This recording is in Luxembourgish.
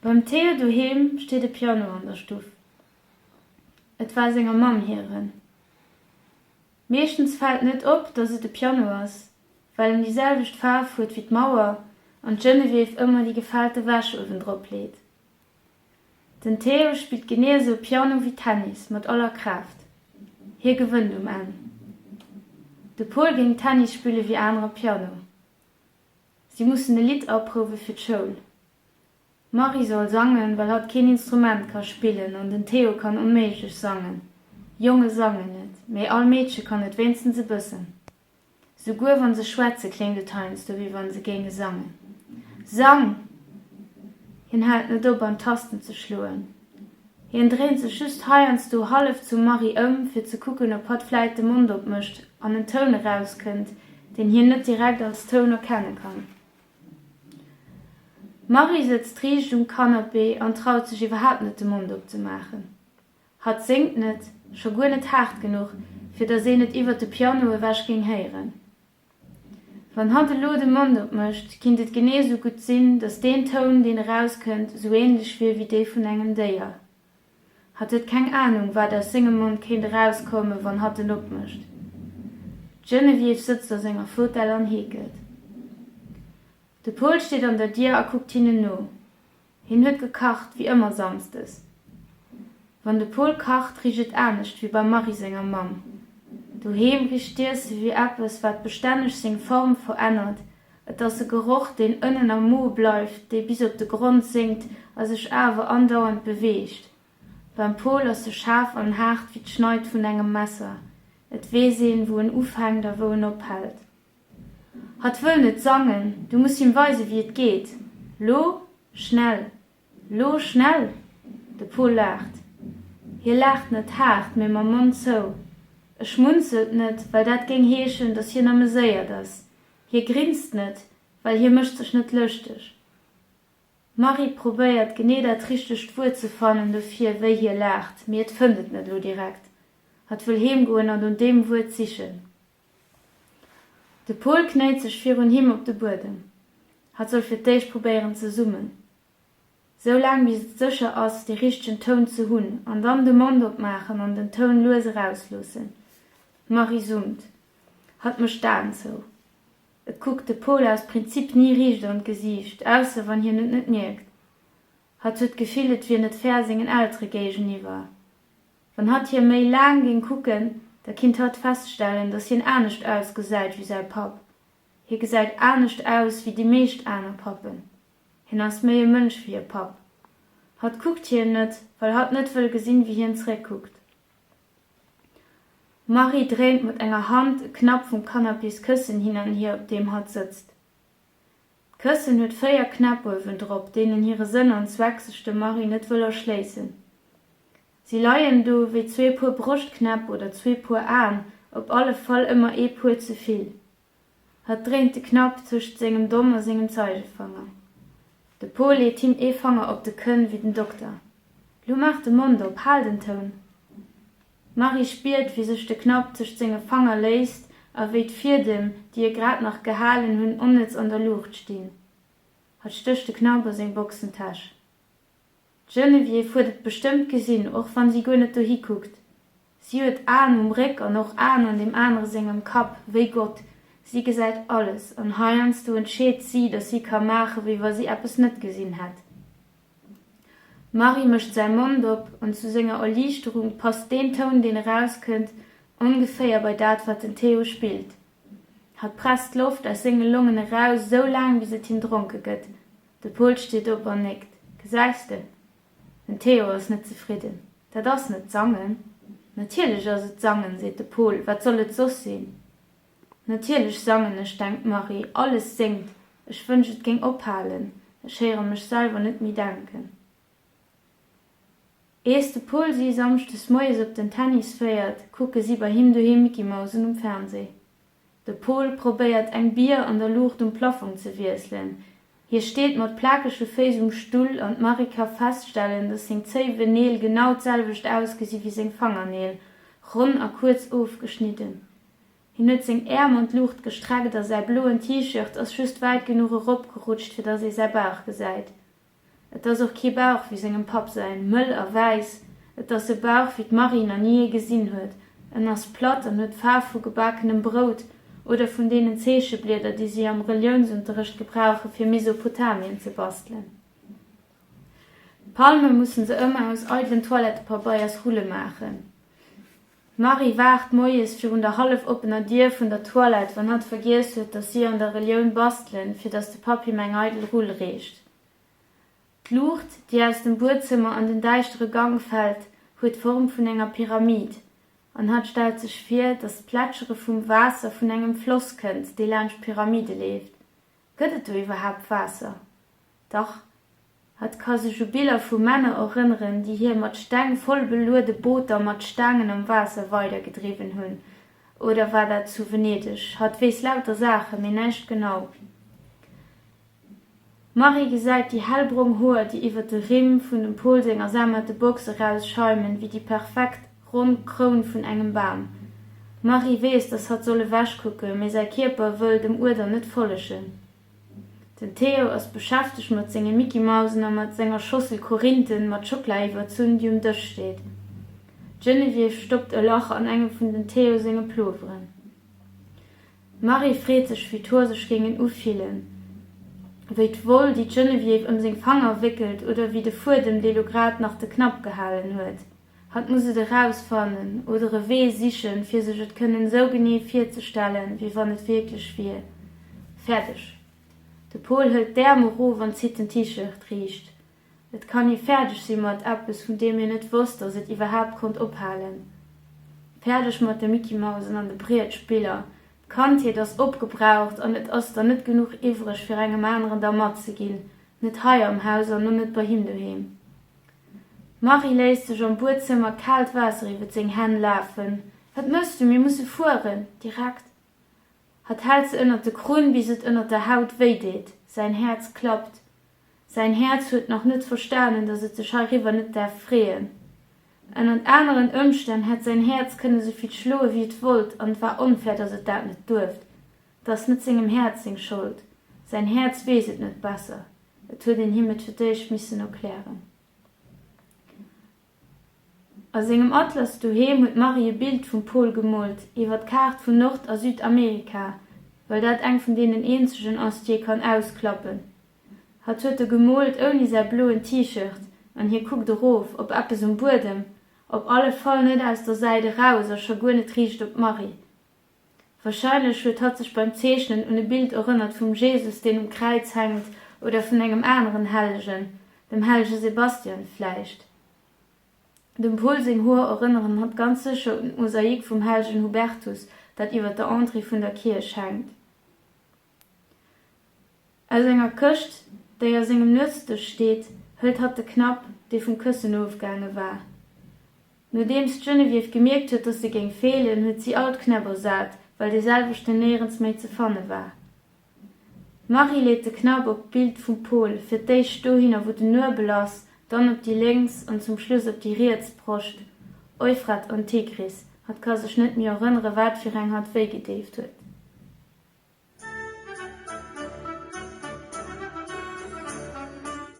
Beim Théo doheem steet e Piano an der Stuff. Et war senger Mamm hiren. Meeschtens fält net op, dass et e Piano ass, well en déi selwecht Faarf huet wéi d'Mauer an d'Geneviève ëmmer déi gefaalte Wäsch uewendrop leet. Den Théo spillt genee esou Piano wéi Tennis, mat aller Kraaft. Hie gewënnt um Enn. De Pol géing Tennis spille wéi anerer Piano. Si mussen e Lidd aprouwe fir d'Schoul. D'Marie soll sangen, well hatt keen Instrument ka spillen an den Théo kann onméiglech sangen. Jonge sangen net, mee all Meedche kann et wéinstens e bëssen. Souguer wann se schwätze kléngt et heiansdo wéi wann se géinge sangen. Sang! Hien hält net op an d'Tasten ze schloen. Hien dréint sech just heiansdo hallef zum Marie ëm, fir ze kucken ob hatt vläit de Mond opmécht an en Toun erauskënnt, deen hien net direkt als Toun erkenne kann. D'Marie sëtzt riicht um Canapé an traut sech iwwerhaapt net de Mond opzemaachen. Hatt séngt net, scho guer net haart genuch, fir datt een et iwwer de Piano ewech géing héieren. Wann hatt elo de Mond opmécht, kinnt et genee sou gutt sinn, datt deen Toun, deen erauskënnt, sou änlech wier wéi dee vun engem Déier. Hatt huet keng Anung, wat aus sengem Mond kéint erauskommen, wann hatt en opmécht. D'Geneviève sëtzt a senger Fotell an heekelt. De Paul steet an der Dier a kuckt hinnen no. Hien huet gekacht, wéi ëmmer samsdes. Wann de Paul kacht, richt et anescht wéi beim Marie senger Mamm. Doheem richt d'Iesse wéi eppes, wat bestänneg seng Form verännert, Et ass e Geroch, deen ënnen am Mo bleift, dee bis op de Grond sénkt a sech awer andauernd beweegt. Beim Pol ass e schaarf an haart wéi d'Schneid vun engem Messer. Et weess een, wou en ufänkt a wou en ophält. Hatt wëll net sangen, du muss him weisen, wéi et geet. Lo schnell! Lo schnell! De Pol laacht. Hie laacht net haart, mee mam Mond zou. E schmunzelt net, well dat géing heeschen, datt hien ameséiert ass. Hie grinst net, well hie mécht sech net lëschteg. D'Marie probéiert, genee dat richtegt Wuert ze fannen dofir, wéi hie laacht, mee et fënnt et net elo direkt. Hatt wëll heemgoen an no deem Wuert sichen. De Pol knéit sech virun him op de Buedem. Hatt soll fir d'éischt probéieren ze summen. Sou laang bis et sécher ass, dee richtegen Toun ze hunn, an dann de Mond opmaachen an den Toun lues erausloossen. D'Marie summt. Hatt mécht d'Aen zou. Et kuckt de Pol aus Prinzip ni riicht an d'Gesiicht, ausser wann hien et net mierkt. Hatt huet d'Gefill, et wier net fair sengen Eltere géigeniwwer. Wann hatt hie méi laang géing kucken, da kinnt hatt feststellen, datt hien anescht ausgesäit wéi säi Papp. Hie gesäit anescht aus wéi déi meescht aner Pappen. Hien ass méi e Mënsch wéi e Papp. Hatt kuckt hien net, well hatt net wëll gesinn, wéi hien zeréckkuckt. D'Marie dréint mat enger Hand e Knapp vum Canapéskëssen hin an hier, op deem hatt sëtzt. D'Këssen huet 4 Knäpp uewendrop, deenen hire Sënn an Zweck sech dem Marie net wëll erschléissen. Si leien do wéi zwee Puer Broschtknäpp oder zwee Puer Aen, op alle Fall ëmmer ee Puer ze vill. Hatt dréint de Knapp tëscht sengem Domm a sengem Zeigefanger. De Pol leet him ee Fanger op de Kënn wéi den Dokter. Lo maach de Mond op, hal den Toun! D'Marie spiert, wéi sech de Knapp tëscht senge Fanger léist a wéi d'Fiedem, déi e grad nach gehalen hunn, onnëtz an der Luucht stinn. Hatt stécht de Knapp a seng Boxentäsch. D'Geneviève huet et bestëmmt gesinn, och wann si guer net dohi kuckt. Si huet Aen um Réck an och Aen an deem anere sengem Kapp, wéi Gott. Si gesäit alles, an heiansdo entscheet si, datt si ka maachen, wéi wa si eppes net gesinn hätt. D'Marie mécht säi Mond op, an zu senger Erliichterung passt deen Toun, deen erauskënnt, ongeféier bei dat, wat den Theo spillt. Hatt presst d'Loft aus senge Longen eraus, esou laang, bis et him dronke gëtt. De Pol steet op an néckt. Gesäis de? Den Theo ass net zefridden. Dat ass net sangen. Natierlech ass et sangen, seet de Pol, wat soll et soss sinn? Natierlech sangen ech, denkt d'Marie, alles séngt. Ech wënsch et géing ophalen, ech héiere mech selwer net méi denken. Iers de Pol si samschdes moies op den Tennis féiert, kucke si bei him doheem Mickey-Mausen um Fernseh. De Pol probéiert eng Bier an der Luucht um Plaffong ze wiesselen. Hie steet mat plakege Féiss um Stull an d'Marie ka feststellen, datt seng zéiwen Neel genau d'selwecht ausgesi wéi seng Fangerneel, ronn a kuerz ofgeschnidden. Hien huet seng Äerm an d'Luucht gestreckt a säi bloen T-Shirt ass just wäit genuch eropgerutscht, fir datt ee säi Bauch gesäit. Et ass och kee Bauch wéi sengem Papp säin, mëll a wäiss. Et ass e Bauch, wéi d'Marie nach ni ee gesinn huet. En ass platt an huet d'Faarf vu gebakenem Brout oder vun deenen Zeecheblieder, déi si am Reliounsunterrecht gebrauche fir Mesopotamien ze bastelen. D'Palme mussen se ëmmer aus eidlen Toilettepabeiers Rulle maachen. D'Marie waart moies virun der hallef oppener Dier vun der Toilette, wann hatt vergiess huet, datt si an der Relioun bastelen, fir datt de Papp him eng eidel Rull reecht. D'Luucht, déi aus dem Buedzëmmer an den däischtere Gank fält, huet d'Form vun enger Pyramid, an hatt stellt sech vir, datt d'Plätschere vum Waasser vun engem Floss kënnt, dee laanscht d'Pyramide leeft. Gëtt et do iwwerhaapt Waasser? Dach, hatt ka sech u Biller vu Männer erënneren, déi hir mat Steng voll beluede Booter mat Staangen am Waasser weidergedriwwen hunn. Oder war dat zu Venedeg? Hatt weess lauter Saachen, mee näischt genau. D'Marie gesäit déi hellbrong Hoer, déi iwwer de Rimm vun dem Pol senger Samate-Box erausscheimen, wéi déi perfekt ronn Kroun vun engem Bam. D'Marie weess, dass hatt soll ewechkucken, mee säi Kierper wëll dem Uerder net follegen. Den Theo ass beschäftegt mat senge Mickey-Mausen a mat senger Schossel Korinthen mat Schockla iwwerzunn, déi um Dësch steet. D'Geneviève stoppt e Lach an engem vun den Theo senge Ploveren. D'Marie freet sech, wéi d'Hoer sech géingen ufillen. Wéi d'Woll, déi d'Geneviève ëm seng Fanger wéckelt, oder wéi de Fuedem, dee lo grad nach de Knapp gehalen huet. Hatt muss et erausfannen oder e Wee sichen, fir sech et kënnen esou genee virzestellen, wéi wann et wierklech wier. Fäerdeg. De Pol hëlt d'Äerm erof an zitt den T-Shirt riicht. Et kann ee fäerdeg si mat eppes, vun deem een net wosst, datt et iwwerhaapt konnt ophalen. Fäerdeg mat de Mickey-Mausen an de Brietspiller. D'Kandheet ass opgebraucht an et ass der net genuch iwwreg, fir engem aneren der matzeginn. Net hei am Haus an och net bei him doheem. D'Marie léisst sech am Buedzëmmer kaalt Waasser iwwert seng Hänn lafen. Wat mëss du? Mir musse fueren! Direkt! Hatt hält se ënnert de Krunn, bis et ënnert der Haut wéi deet. Säin Häerz klappt. Säin Häerz huet nach net verstanen, datt et sech heiriwwer net däerf freeën. Ënnert aneren Ëmstänn hätt säin Häerz kënne sou vill schloe wéi et wollt, an et war onfair, datt et dat net duerft. Et ass net sengem Häerz seng Schold. Säin Häerz weess et net besser. Et huet een him et fir d'éischt missen erklären. A sengem Atlas doheem huet d'Marie e Bild vum Pol gemoolt, iwwer d'Kaart vun Nord a Südamerika, well dat eng vun deenen eenzegen ass, déi ee kann ausklappen. Hatt huet e gemoolt ouni säi bloen T-Shirt, an hie kuckt erof, op eppes um Buedem, op alle Fall net aus der Säit eraus a scho guer net riicht op d'Marie. Warscheinlech huet hatt sech beim Zeechnen un e Bild erënnert vum Jesus, deen um Kräiz hänkt, oder vun engem aneren Hellegen, dem hellege Sebastian vläicht. Dem Pol seng Hoer erënneren hatt ganz sécher un d'Mosaik vum hellegen Hubertus, dat iwwer der Entrée vun der Kierch hänkt. Aus enger Këscht, déi a sengem Nuetsdësch steet, hëlt hatt de Knapp, dee vum Këssen ofgaange war. Nodeems d'Geneviève gemierkt huet, dass e géing feelen, huet si all d'Knäpp ersat, well dee selwechten néierens méi ze fanne war. D'Marie leet de Knapp op d'Bild vum Pol, fir d'éischt dohinner, wou den Nuebel ass, dann op déi lénks an zum Schluss op déi riets Broscht. Euphrat an Tigris. Hatt ka sech net méi erënnere wat fir eng hatt wéi gedeeft huet.